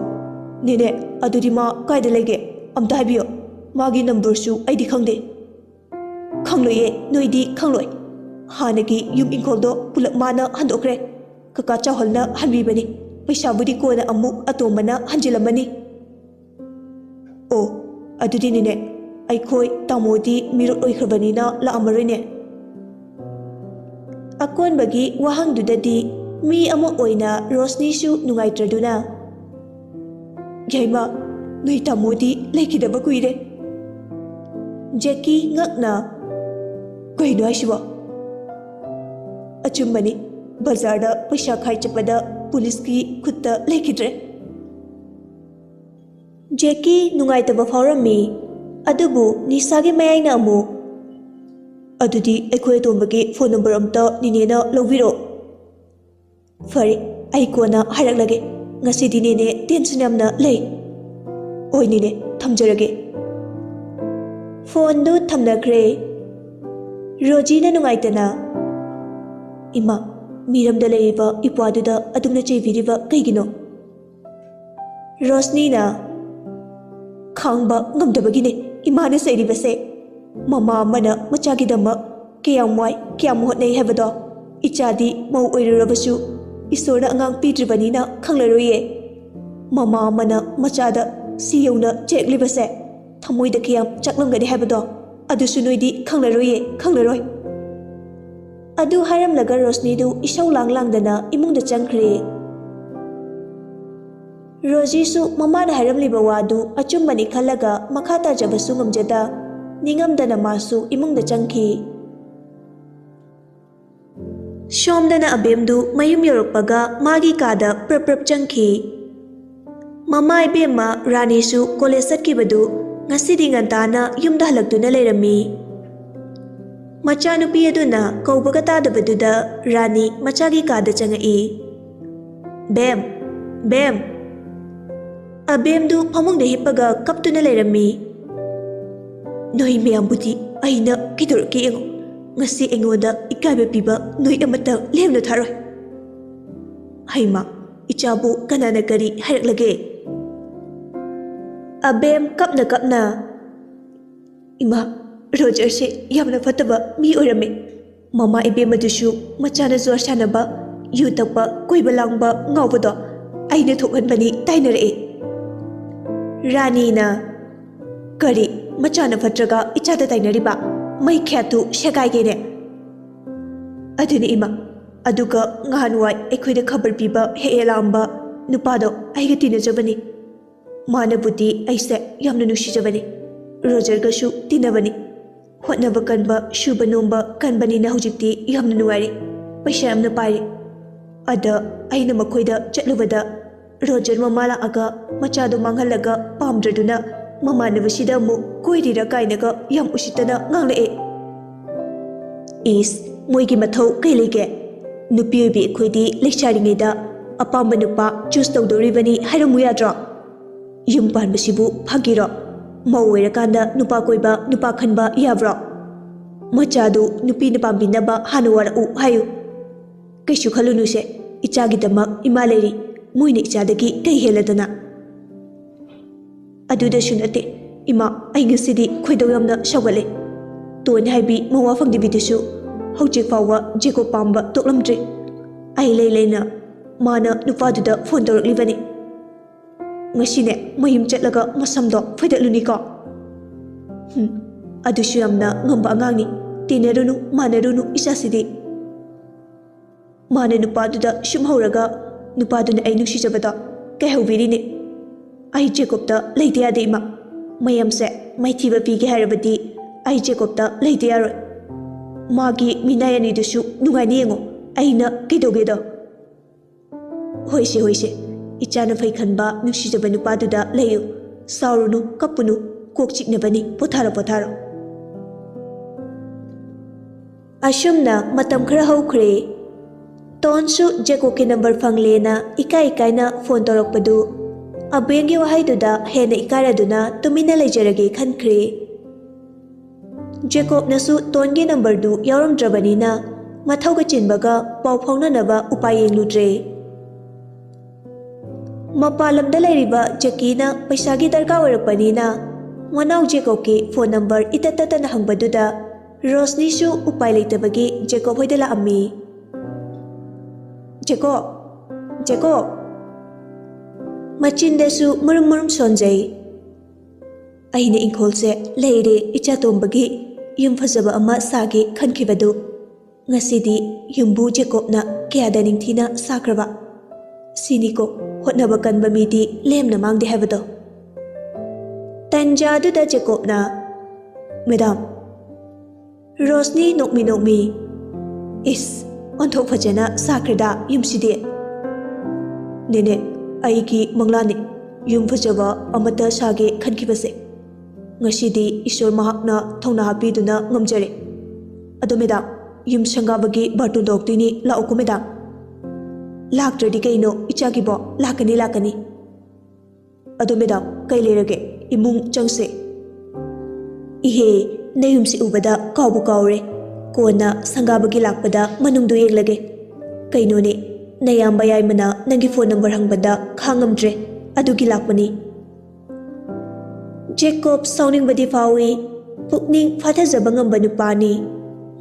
ꯅꯦꯅꯦ, ꯑꯗꯨꯗꯤ ꯃꯥ ꯀꯥꯏꯗ ꯂꯩꯒꯦ? ꯑꯝꯇ ꯍꯥꯏꯕꯤꯌꯣ꯫ ꯃꯥꯒꯤ ꯅꯝꯕꯔꯁꯨ ꯑꯩꯗꯤ ꯈꯪꯗꯦ꯫" "ꯈꯪꯂꯣꯏꯌꯦ, ꯅꯣꯏꯗꯤ ꯈꯪꯂꯣꯏ꯫ ꯍꯥꯟꯅꯒꯤ ꯌꯨꯝ ꯏꯪꯈꯣꯜꯗꯣ ꯄꯨꯂꯞ ꯃꯥꯅ ꯍꯟꯗꯣꯛꯈ꯭ꯔꯦ꯫ ꯀꯀꯥ ꯆꯥꯎꯍꯜꯅ ꯍꯟꯕꯤꯕꯅꯤ꯫ ꯄꯩꯁꯥꯕꯨꯗꯤ ꯀꯣꯟꯅ ꯑꯃꯨꯛ ꯑꯇꯣꯝꯕꯅ ꯍꯟꯖꯤꯜꯂꯝꯃꯅꯤ꯫" "ꯑꯣ, ꯑꯗꯨꯗꯤ ꯅꯦꯅꯦ, ꯑꯩꯈꯣꯏ ꯇꯥꯃꯣꯗꯤ ꯃꯤꯔꯣꯠ ꯑꯣꯏꯈ꯭ꯔꯕꯅꯤꯅ ꯂꯥꯛꯑꯝꯃꯔꯣꯏꯅꯦ꯫" ꯑꯀꯣꯟꯕꯒꯤ ꯋꯥꯍꯪꯗꯨꯗꯗꯤ ꯃꯤ ꯑꯃ ꯑꯣꯏꯅ ꯔꯣꯁꯅꯤꯁꯨ ꯅꯨꯡꯉꯥꯏꯇ꯭ꯔꯗꯨꯅ, "ꯌꯥꯏꯃ, ꯅꯣꯏ ꯇꯥꯃꯣꯗꯤ ꯂꯩꯈꯤꯗꯕ ꯀꯨꯏꯔꯦ꯫" ꯖꯦꯀꯤ ꯉꯛꯅ, "ꯀꯩꯅꯣ ꯍꯥꯏꯁꯤꯕꯣ?" "ꯑꯆꯨꯝꯕꯅꯤ, ꯕꯖꯥꯔꯗ ꯄꯩꯁꯥ ꯈꯥꯏ ꯆꯠꯄꯗ ꯄꯨꯂꯤꯁꯀꯤ ꯈꯨꯠꯇ ꯂꯩꯈꯤꯗ꯭ꯔꯦ꯫" ꯖꯦꯀꯤ ꯅꯨꯡꯉꯥꯏꯇꯕ ꯐꯥꯎꯔꯝꯃꯤ, ꯑꯗꯨꯕꯨ ꯅꯤꯁꯥꯒꯤ ꯃꯌꯥꯏꯅ ꯑꯃꯨꯛ, "ꯑꯗꯨꯗꯤ ꯑꯩꯈꯣꯏ ꯑꯇꯣꯝꯕꯒꯤ ꯐꯣꯟ ꯅꯝꯕꯔ ꯑꯝꯇ ꯅꯤꯅꯦꯅ ꯂꯧꯕꯤꯔꯣ꯫" "ꯐꯔꯦ, ꯑꯩ ꯀꯣꯟꯅ ꯍꯥꯏꯔꯛꯂꯒꯦ꯫ ꯉꯁꯤꯗꯤ ꯅꯦꯅꯦ ꯇꯦꯟꯁꯟ ꯌꯥꯝꯅ ꯂꯩ꯫" "ꯍꯣꯏ ꯅꯦꯅꯦ, ꯊꯝꯖꯔꯒꯦ꯫" ꯐꯣꯟꯗꯨ ꯊꯝꯅꯈ꯭ꯔꯦ꯫ ꯔꯣꯖꯤꯅ ꯅꯨꯡꯉꯥꯏꯇꯅ, "ꯏꯃꯥ, ꯃꯤꯔꯝꯗ ꯂꯩꯔꯤꯕ ꯏꯄ꯭ꯋꯥꯗꯨꯗ ꯑꯗꯨꯝꯅ ꯆꯩꯕꯤꯔꯤꯕ ꯀꯩꯒꯤꯅꯣ?" ꯔꯣꯁꯅꯤꯅ, "ꯈꯥꯡꯕ ꯉꯝꯗꯕꯒꯤꯅꯦ ꯏꯃꯥꯅ ꯆꯩꯔꯤꯕꯁꯦ꯫ ꯃꯃꯥ ꯑꯃꯅ ꯃꯆꯥꯒꯤꯗꯃꯛ ꯀꯌꯥꯝ ꯋꯥꯏ, ꯀꯌꯥꯝ ꯍꯣꯠꯅꯩ ꯍꯥꯏꯕꯗꯣ ꯏꯆꯥꯗꯤ ꯃꯧ ꯑꯣꯏꯔꯨꯔꯕꯁꯨ ꯏꯁꯣꯔꯅ ꯑꯉꯥꯡ ꯄꯤꯗ꯭ꯔꯤꯕꯅꯤꯅ ꯈꯪꯂꯔꯣꯏꯌꯦ꯫ ꯃꯃꯥ ꯑꯃꯅ ꯃꯆꯥꯗ ꯁꯤ ꯌꯧꯅ ꯆꯩꯔꯛꯂꯤꯕꯁꯦ ꯊꯃꯣꯏꯗ ꯀꯌꯥꯝ ꯆꯥꯛꯂꯝꯒꯅꯤ ꯍꯥꯏꯕꯗꯣ ꯑꯗꯨꯁꯨ ꯅꯣꯏꯗꯤ ꯈꯪꯂꯔꯣꯏꯌꯦ, ꯈꯪꯂꯔꯣꯏ꯫" ꯑꯗꯨ ꯍꯥꯏꯔꯝꯂꯒ ꯔꯣꯁꯅꯤꯗꯨ ꯏꯁꯧ ꯂꯥꯡ ꯂꯥꯡꯗꯅ ꯏꯃꯨꯡꯗ ꯆꯪꯈ꯭ꯔꯦ꯫ ꯔꯣꯖꯤꯁꯨ ꯃꯃꯥꯅ ꯍꯥꯏꯔꯝꯂꯤꯕ ꯋꯥꯗꯨ ꯑꯆꯨꯝꯕꯅꯤ ꯈꯜꯂꯒ ꯃꯈꯥ ꯇꯥꯖꯕꯁꯨ ꯉꯝꯖꯗ, ꯅꯤꯡꯉꯝꯗꯅ ꯃꯥꯁꯨ ꯏꯃꯨꯡꯗ ꯆꯪꯈꯤ꯫ ꯁꯣꯝꯗꯅ ꯑꯕꯦꯝꯗꯨ ꯃꯌꯨꯝ ꯌꯧꯔꯛꯄꯒ ꯃꯥꯒꯤ ꯀꯥꯗ ꯄ꯭ꯔꯞ ꯄ꯭ꯔꯞ ꯆꯪꯈꯤ꯫ ꯃꯃꯥ ꯏꯕꯦꯝꯃ ꯔꯥꯅꯤꯁꯨ ꯀꯣꯂꯦꯖ ꯆꯠꯈꯤꯕꯗꯨ ꯉꯁꯤꯗꯤ ꯉꯟꯇꯥꯅ ꯌꯨꯝꯗ ꯍꯜꯂꯛꯇꯨꯅ ꯂꯩꯔꯝꯃꯤ꯫ ꯃꯆꯥꯅꯨꯄꯤ ꯑꯗꯨꯅ ꯀꯧꯕꯒ ꯇꯥꯗꯕꯗꯨꯗ ꯔꯥꯅꯤ ꯃꯆꯥꯒꯤ ꯀꯥꯗ ꯆꯪꯉꯛꯏ꯫ "ꯕꯦꯝ, ꯕꯦꯝ!" ꯑꯕꯦꯝꯗꯨ ꯐꯃꯨꯡꯗ ꯍꯤꯞꯄꯒ ꯀꯞꯇꯨꯅ ꯂꯩꯔꯝꯃꯤ꯫ "ꯅꯣꯏ ꯃꯌꯥꯝꯕꯨꯗꯤ ꯑꯩꯅ ꯀꯩꯗꯧꯔꯛꯀꯦ ꯌꯦꯡꯉꯣ꯫ ꯉꯁꯤ ꯑꯩꯉꯣꯟꯗ ꯏꯀꯥꯏꯕ ꯄꯤꯕ ꯅꯣꯏ ꯑꯃꯠꯇ ꯂꯦꯝꯅ ꯊꯥꯔꯣꯏ꯫ ꯍꯩꯃꯥ, ꯏꯆꯥꯕꯨ ꯀꯅꯥꯅ ꯀꯔꯤ ꯍꯥꯏꯔꯛꯂꯒꯦ?" ꯑꯕꯦꯝ ꯀꯞꯅ ꯀꯞꯅ, "ꯏꯃꯥ, ꯔꯣꯖꯔꯁꯦ ꯌꯥꯝꯅ ꯐꯠꯇꯕ ꯃꯤ ꯑꯣꯏꯔꯝꯃꯦ꯫ ꯃꯃꯥ ꯏꯕꯦꯝꯃꯗꯨꯁꯨ ꯃꯆꯥꯅ ꯖꯨꯋꯥꯔ ꯁꯥꯟꯅꯕ, ꯌꯨ ꯊꯛꯄ, ꯀꯣꯏꯕ ꯂꯥꯡꯕ, ꯉꯥꯎꯕꯗꯣ ꯑꯩꯅ ꯊꯣꯛꯍꯟꯕꯅꯤ ꯇꯥꯏꯅꯔꯛꯑꯦ꯫" ꯔꯥꯅꯤꯅ, "ꯀꯔꯤ, ꯃꯆꯥꯅ ꯐꯠꯇ꯭ꯔꯒ ꯏꯆꯥꯗ ꯇꯥꯏꯅꯔꯤꯕ? ꯃꯩ ꯈꯌꯥꯠꯇꯨ ꯁꯦꯒꯥꯏꯒꯦꯅꯦ!" "ꯑꯗꯨꯅꯤ ꯏꯃꯥ, ꯑꯗꯨꯒ ꯉꯍꯥꯟꯋꯥꯏ ꯑꯩꯈꯣꯏꯗ ꯈꯕꯔ ꯄꯤꯕ ꯍꯦꯛ ꯍꯦꯛ ꯂꯥꯛꯑꯝꯕ ꯅꯨꯄꯥꯗꯣ ꯑꯩꯒ ꯇꯤꯟꯅꯖꯕꯅꯤ꯫ ꯃꯥꯅꯕꯨꯗꯤ ꯑꯩꯁꯦ ꯌꯥꯝꯅ ꯅꯨꯡꯁꯤꯖꯕꯅꯤ, ꯔꯣꯖꯔꯒꯁꯨ ꯇꯤꯟꯅꯕꯅꯤ꯫ ꯍꯣꯠꯅꯕ ꯀꯟꯕ, ꯁꯨꯕ ꯅꯣꯝꯕ ꯀꯟꯕꯅꯤꯅ ꯍꯧꯖꯤꯛꯇꯤ ꯌꯥꯝꯅ ꯅꯨꯡꯉꯥꯏꯔꯦ, ꯄꯩꯁꯥ ꯌꯥꯝꯅ ꯄꯥꯏꯔꯦ꯫ ꯑꯗ ꯑꯩꯅ ꯃꯈꯣꯏꯗ ꯆꯠꯂꯨꯕꯗ ꯔꯣꯖꯔ ꯃꯃꯥ ꯂꯥꯛꯑꯒ ꯃꯆꯥꯗꯣ ꯃꯥꯡꯍꯜꯂꯒ ꯄꯥꯝꯗ꯭ꯔꯗꯨꯅ ꯃꯃꯥꯟꯅꯕꯁꯤꯗ ꯑꯃꯨꯛ ꯀꯣꯏꯔꯤꯔꯥ ꯀꯥꯏꯅꯒ ꯌꯥꯝ ꯎꯁꯤꯠꯇꯅ ꯉꯥꯡꯂꯛꯑꯦ꯫" "ꯏꯁ, ꯃꯣꯏꯒꯤ ꯃꯊꯧ ꯀꯩ ꯂꯩꯒꯦ? ꯅꯨꯄꯤ ꯑꯣꯏꯕꯤ ꯑꯩꯈꯣꯏꯗꯤ ꯂꯩꯁꯥꯔꯤꯉꯩꯗ ꯑꯄꯥꯝꯕ ꯅꯨꯄꯥ ꯆꯨꯁ ꯇꯧꯗꯧꯔꯤꯕꯅꯤ ꯍꯥꯏꯔꯝꯃꯨ ꯌꯥꯗ꯭ꯔꯣ? ꯌꯨꯝ ꯄꯥꯟꯕꯁꯤꯕꯨ ꯐꯥꯒꯤꯔꯣ? ꯃꯧ ꯑꯣꯏꯔꯀꯥꯟꯗ ꯅꯨꯄꯥ ꯀꯣꯏꯕ, ꯅꯨꯄꯥ ꯈꯟꯕ ꯌꯥꯕ꯭ꯔꯣ? ꯃꯆꯥꯗꯨ ꯅꯨꯄꯤꯅ ꯄꯥꯝꯕꯤꯅꯕ ꯍꯥꯟꯅ ꯋꯥꯔꯛꯎ ꯍꯥꯏꯌꯨ꯫ ꯀꯩꯁꯨ ꯈꯜꯂꯨꯅꯨꯁꯦ, ꯏꯆꯥꯒꯤꯗꯃꯛ ꯏꯃꯥ ꯂꯩꯔꯤ, ꯃꯣꯏꯅ ꯏꯆꯥꯗꯒꯤ ꯀꯩ ꯍꯦꯜꯂꯗꯅ?" "ꯑꯗꯨꯗꯁꯨ ꯅꯠꯇꯦ ꯏꯃꯥ, ꯑꯩ ꯉꯁꯤꯗꯤ ꯈꯣꯏꯗꯧ ꯌꯥꯝꯅ ꯁꯥꯎꯒꯠꯂꯦ꯫ ꯇꯣꯟ ꯍꯥꯏꯕꯤ ꯃꯋꯥ ꯐꯪꯗꯕꯤꯗꯨꯁꯨ ꯍꯧꯖꯤꯛ ꯐꯥꯎꯕ ꯖꯦꯀꯣꯕ ꯄꯥꯝꯕ ꯇꯣꯛꯂꯝꯗ꯭ꯔꯤ꯫ ꯑꯩ ꯂꯩ ꯂꯩꯅ ꯃꯥꯅ ꯅꯨꯄꯥꯗꯨꯗ ꯐꯣꯟ ꯇꯧꯔꯛꯂꯤꯕꯅꯤ꯫ ꯉꯁꯤꯅꯦ ꯃꯌꯨꯝ ꯆꯠꯂꯒ ꯃꯁꯝꯗꯣ ꯐꯣꯏꯗꯠꯂꯨꯅꯤꯀꯣ꯫" "ꯍꯨꯝ, ꯑꯗꯨꯁꯨ ꯌꯥꯝꯅ ꯉꯝꯕ ꯑꯉꯥꯡꯅꯤ꯫ ꯇꯤꯟꯅꯔꯨꯅꯨ, ꯃꯥꯟꯅꯔꯨꯅꯨ ꯏꯆꯥꯁꯤꯗꯤ꯫ ꯃꯥꯅ ꯅꯨꯄꯥꯗꯨꯗ ꯁꯨꯝ ꯍꯧꯔꯒ ꯅꯨꯄꯥꯗꯨꯅ ꯑꯩ ꯅꯨꯡꯁꯤꯖꯕꯗꯣ ꯀꯥꯏꯍꯧꯕꯤꯔꯤꯅꯦ꯫ ꯑꯩ ꯖꯦꯀꯣꯕꯇ ꯂꯩꯇ ꯌꯥꯗꯦ ꯏꯃꯥ꯫ ꯃꯌꯥꯝꯁꯦ ꯃꯥꯏꯊꯤꯕ ꯄꯤꯒꯦ ꯍꯥꯏꯔꯕꯗꯤ ꯑꯩ ꯖꯦꯀꯣꯕꯇ ꯂꯩꯇ ꯌꯥꯔꯣꯏ꯫ ꯃꯥꯒꯤ ꯃꯤꯅꯥꯏ ꯑꯅꯤꯗꯨꯁꯨ ꯅꯨꯡꯉꯥꯏꯅ ꯌꯦꯡꯉꯣ꯫ ꯑꯩꯅ ꯀꯩꯗꯧꯒꯦꯗꯣ? ꯍꯣꯏꯁꯦ, ꯍꯣꯏꯁꯦ, ꯏꯆꯥꯅ ꯐꯩ ꯈꯟꯕ ꯅꯨꯡꯁꯤꯖꯕ ꯅꯨꯄꯥꯗꯨꯗ ꯂꯩꯌꯨ꯫ ꯁꯥꯎꯔꯨꯅꯨ, ꯀꯞꯄꯨꯅꯨ, ꯀꯣꯛ ꯆꯤꯛꯅꯕꯅꯤ꯫ ꯄꯣꯊꯥꯔꯣ, ꯄꯣꯊꯥꯔꯣ꯫ ꯑꯁꯨꯝꯅ ꯃꯇꯝ ꯈꯔ ꯍꯧꯈ꯭ꯔꯦ꯫ ꯇꯣꯟꯁꯨ ꯖꯦꯀꯣꯕꯀꯤ ꯅꯝꯕꯔ ꯐꯪꯂꯦꯅ ꯏꯀꯥꯏ ꯏꯀꯥꯏꯅ ꯐꯣꯟ ꯇꯧꯔꯛꯄꯗꯨ ꯑꯕꯦꯡꯒꯤ ꯋꯥꯍꯩꯗꯨꯗ ꯍꯦꯟꯅ ꯏꯀꯥꯏꯔꯗꯨꯅ ꯇꯨꯃꯤꯟꯅ ꯂꯩꯖꯔꯒꯦ ꯈꯟꯈ꯭ꯔꯦ꯫ ꯖꯦꯀꯣꯕꯅꯁꯨ ꯇꯣꯟꯒꯤ ꯅꯝꯕꯔꯗꯨ ꯌꯥꯎꯔꯝꯗ꯭ꯔꯕꯅꯤꯅ ꯃꯊꯧꯒ ꯆꯤꯟꯕꯒ ꯄꯥꯎ ꯐꯥꯎꯅꯅꯕ ꯎꯄꯥꯏ ꯌꯦꯡꯂꯨꯗ꯭ꯔꯦ꯫ ꯃꯄꯥꯟ ꯂꯝꯗ ꯂꯩꯔꯤꯕ ꯖꯦꯀꯤꯅ ꯄꯩꯁꯥꯒꯤ ꯗꯔꯀꯥꯔ ꯑꯣꯏꯔꯛꯄꯅꯤꯅ ꯃꯅꯥꯎ ꯖꯦꯀꯣꯕꯀꯤ ꯐꯣꯟ ꯅꯝꯕꯔ ꯏꯇꯠ ꯇꯠꯇꯅ ꯍꯪꯕꯗꯨꯗ ꯔꯣꯁꯅꯤꯁꯨ ꯎꯄꯥꯏ ꯂꯩꯇꯕꯒꯤ ꯖꯦꯀꯣꯕ ꯍꯣꯏꯗ ꯂꯥꯛꯑꯝꯃꯤ꯫ "ꯖꯦꯀꯣꯕ, ꯖꯦꯀꯣꯕ!" ꯃꯆꯤꯟꯗꯁꯨ ꯃꯔꯨꯝ ꯃꯔꯨꯝ ꯁꯣꯟꯖꯩ꯫ "ꯑꯩꯅ ꯏꯪꯈꯣꯜꯁꯦ ꯂꯩꯔꯦ, ꯏꯆꯥ ꯇꯣꯝꯕꯒꯤ ꯌꯨꯝ ꯐꯖꯕ ꯑꯃ ꯁꯥꯒꯦ ꯈꯟꯈꯤꯕꯗꯨ꯫ ꯉꯁꯤꯗꯤ ꯌꯨꯝꯕꯨ ꯖꯦꯀꯣꯕꯅ ꯀꯌꯥꯗ ꯅꯤꯡꯊꯤꯅ ꯁꯥꯈ꯭ꯔꯕ꯫ ꯁꯤꯅꯤꯀꯣ ꯍꯣꯠꯅꯕ ꯀꯟꯕ ꯃꯤꯗꯤ ꯂꯦꯝꯅ ꯃꯥꯡꯗꯦ ꯍꯥꯏꯕꯗꯣ꯫" ꯇꯟꯖꯥꯗꯨꯗ ꯖꯦꯀꯣꯕꯅ, "ꯃꯦꯗꯥꯝ!" ꯔꯣꯁꯅꯤ ꯅꯣꯛꯃꯤ ꯅꯣꯛꯃꯤ, "ꯏꯁ, ꯑꯣꯟꯊꯣꯛ ꯐꯖꯅ ꯁꯥꯈ꯭ꯔꯦꯗ ꯌꯨꯝꯁꯤꯗꯤ꯫ ꯅꯦꯅꯦ, ꯑꯩꯒꯤ ꯃꯪꯂꯥꯟꯅꯤ ꯌꯨꯝ ꯐꯖꯕ ꯑꯃꯠꯇ ꯁꯥꯒꯦ ꯈꯟꯈꯤꯕꯁꯦ꯫ ꯉꯁꯤꯗꯤ ꯏꯁꯣꯔ ꯃꯍꯥꯛꯅ ꯊꯧꯅꯥ ꯍꯥꯞꯄꯤꯗꯨꯅ ꯉꯝꯖꯔꯦ꯫ ꯑꯗꯣ ꯃꯦꯗꯥꯝ, ꯌꯨꯝ ꯁꯪꯒꯥꯕꯒꯤ ꯕꯥꯔꯇꯣꯟ ꯇꯧꯔꯛꯇꯣꯏꯅꯤ, ꯂꯥꯛꯎꯀꯣ ꯃꯦꯗꯥꯝ꯫" "ꯂꯥꯛꯇ꯭ꯔꯗꯤ ꯀꯩꯅꯣ ꯏꯆꯥꯒꯤꯕꯣ? ꯂꯥꯛꯀꯅꯤ, ꯂꯥꯛꯀꯅꯤ꯫" "ꯑꯗꯣ ꯃꯦꯗꯥꯝ, ꯀꯩ ꯂꯩꯔꯒꯦ? ꯏꯃꯨꯡ ꯆꯪꯁꯦ꯫" "ꯏꯍꯦ, ꯅꯌꯨꯝꯁꯤ ꯎꯕꯗ ꯀꯥꯎꯕꯨ ꯀꯥꯎꯔꯦ꯫ ꯀꯣꯟꯅ ꯁꯪꯒꯥꯕꯒꯤ ꯂꯥꯛꯄꯗ ꯃꯅꯨꯡꯗꯨ ꯌꯦꯡꯂꯒꯦ꯫ ꯀꯩꯅꯣꯅꯦ, ꯅꯌꯥꯝꯕ ꯌꯥꯏꯃꯅ ꯅꯪꯒꯤ ꯐꯣꯟ ꯅꯝꯕꯔ ꯍꯪꯕꯗ ꯈꯥꯡꯉꯝꯗ꯭ꯔꯦ, ꯑꯗꯨꯒꯤ ꯂꯥꯛꯄꯅꯤ꯫" ꯖꯦꯀꯣꯕ ꯁꯥꯎꯅꯤꯡꯕꯗꯤ ꯐꯥꯎꯏ, ꯄꯨꯛꯅꯤꯡ ꯐꯥꯊꯖꯕ ꯉꯝꯕ ꯅꯨꯄꯥꯅꯤ꯫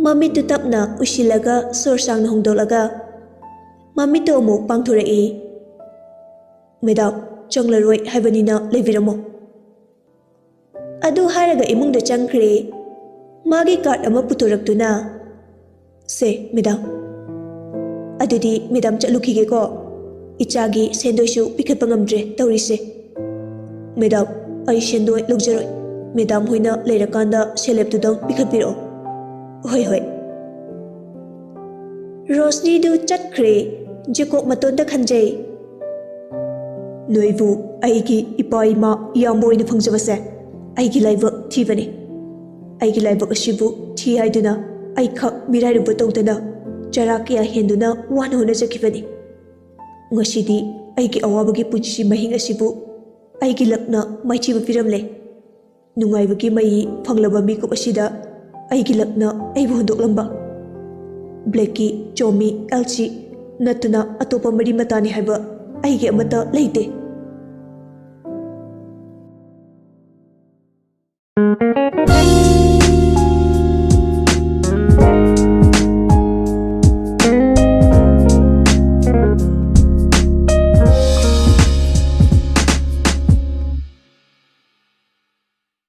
ꯃꯃꯤꯠꯇꯨ ꯇꯞꯅ ꯎꯏꯁꯤꯜꯂꯒ ꯁꯣꯔ ꯁꯥꯡꯅ ꯍꯣꯡꯗꯣꯛꯂꯒ ꯃꯃꯤꯠꯇꯨ ꯑꯃꯨꯛ ꯄꯥꯡꯊꯣꯔꯛꯏ꯫ "ꯃꯦꯗꯥꯝ, ꯆꯪꯂꯔꯣꯏ ꯍꯥꯏꯕꯅꯤꯅ ꯂꯩꯕꯤꯔꯝꯃꯣ꯫" ꯑꯗꯨ ꯍꯥꯏꯔꯒ ꯏꯃꯨꯡꯗ ꯆꯪꯈ꯭ꯔꯦ꯫ ꯃꯥꯒꯤ ꯀꯥꯔꯗ ꯑꯃ ꯄꯨꯊꯣꯔꯛꯇꯨꯅ, "ꯁꯦ, ꯃꯦꯗꯥꯝ꯫ ꯑꯗꯨꯗꯤ ꯃꯦꯗꯥꯝ ꯆꯠꯂꯨꯈꯤꯒꯦꯀꯣ꯫ ꯏꯆꯥꯒꯤ ꯁꯦꯟꯗꯣꯏꯁꯨ ꯄꯤꯈꯠꯄ ꯉꯝꯗ꯭ꯔꯦ ꯇꯧꯔꯤꯁꯦ꯫" "ꯃꯦꯗꯥꯝ, ꯑꯩ ꯁꯦꯟꯗꯣꯏ ꯂꯧꯖꯔꯣꯏ꯫ ꯃꯦꯗꯥꯝ ꯍꯣꯏꯅ ꯂꯩꯔꯀꯥꯟꯗ ꯁꯦꯜꯂꯦꯞꯇꯨꯗꯪ ꯄꯤꯈꯠꯄꯤꯔꯛꯑꯣ꯫" "ꯍꯣꯏ, ꯍꯣꯏ꯫" ꯔꯣꯁꯅꯤꯗꯨ ꯆꯠꯈ꯭ꯔꯦ꯫ ꯖꯦꯀꯣꯕ ꯃꯇꯣꯟꯗ ꯈꯟꯖꯩ꯫ ꯅꯣꯏꯕꯨ ꯑꯩꯒꯤ ꯏꯄꯥ ꯏꯃꯥ ꯏꯌꯥꯝꯕ ꯑꯣꯏꯅ ꯐꯪꯖꯕꯁꯦ ꯑꯩꯒꯤ ꯂꯥꯏꯕꯛ ꯊꯤꯕꯅꯤ꯫ ꯑꯩꯒꯤ ꯂꯥꯏꯕꯛ ꯑꯁꯤꯕꯨ ꯊꯤ ꯍꯥꯏꯗꯨꯅ ꯑꯩꯈꯛ ꯃꯤꯔꯥꯏꯔꯨꯕ ꯇꯧꯗꯅ ꯆꯔꯥ ꯀꯌꯥ ꯍꯦꯟꯗꯨꯅ ꯋꯥꯅ ꯍꯣꯠꯅꯖꯈꯤꯕꯅꯤ꯫ ꯉꯁꯤꯗꯤ ꯑꯩꯒꯤ ꯑꯋꯥꯕꯒꯤ ꯄꯨꯟꯁꯤ ꯃꯍꯤꯡ ꯑꯁꯤꯕꯨ ꯑꯩꯒꯤ ꯂꯛꯅ ꯃꯥꯏꯊꯤꯕ ꯄꯤꯔꯝꯂꯦ꯫ ꯅꯨꯡꯉꯥꯏꯕꯒꯤ ꯃꯩ ꯐꯪꯂꯕ ꯃꯤꯀꯨꯞ ꯑꯁꯤꯗ ꯑꯩꯒꯤ ꯂꯛꯅ ꯑꯩꯕꯨ ꯍꯨꯟꯗꯣꯛꯂꯝꯕ꯫ ꯕ꯭ꯂꯦꯛꯀꯤ, ꯆꯣꯃꯤ, ꯑꯦꯜꯆꯤ ꯅꯠꯇꯅ ꯑꯇꯣꯞꯄ ꯃꯔꯤ ꯃꯇꯥꯅꯤ ꯍꯥꯏꯕ ꯑꯩꯒꯤ ꯑꯃꯠꯇ ꯂꯩꯇꯦ꯫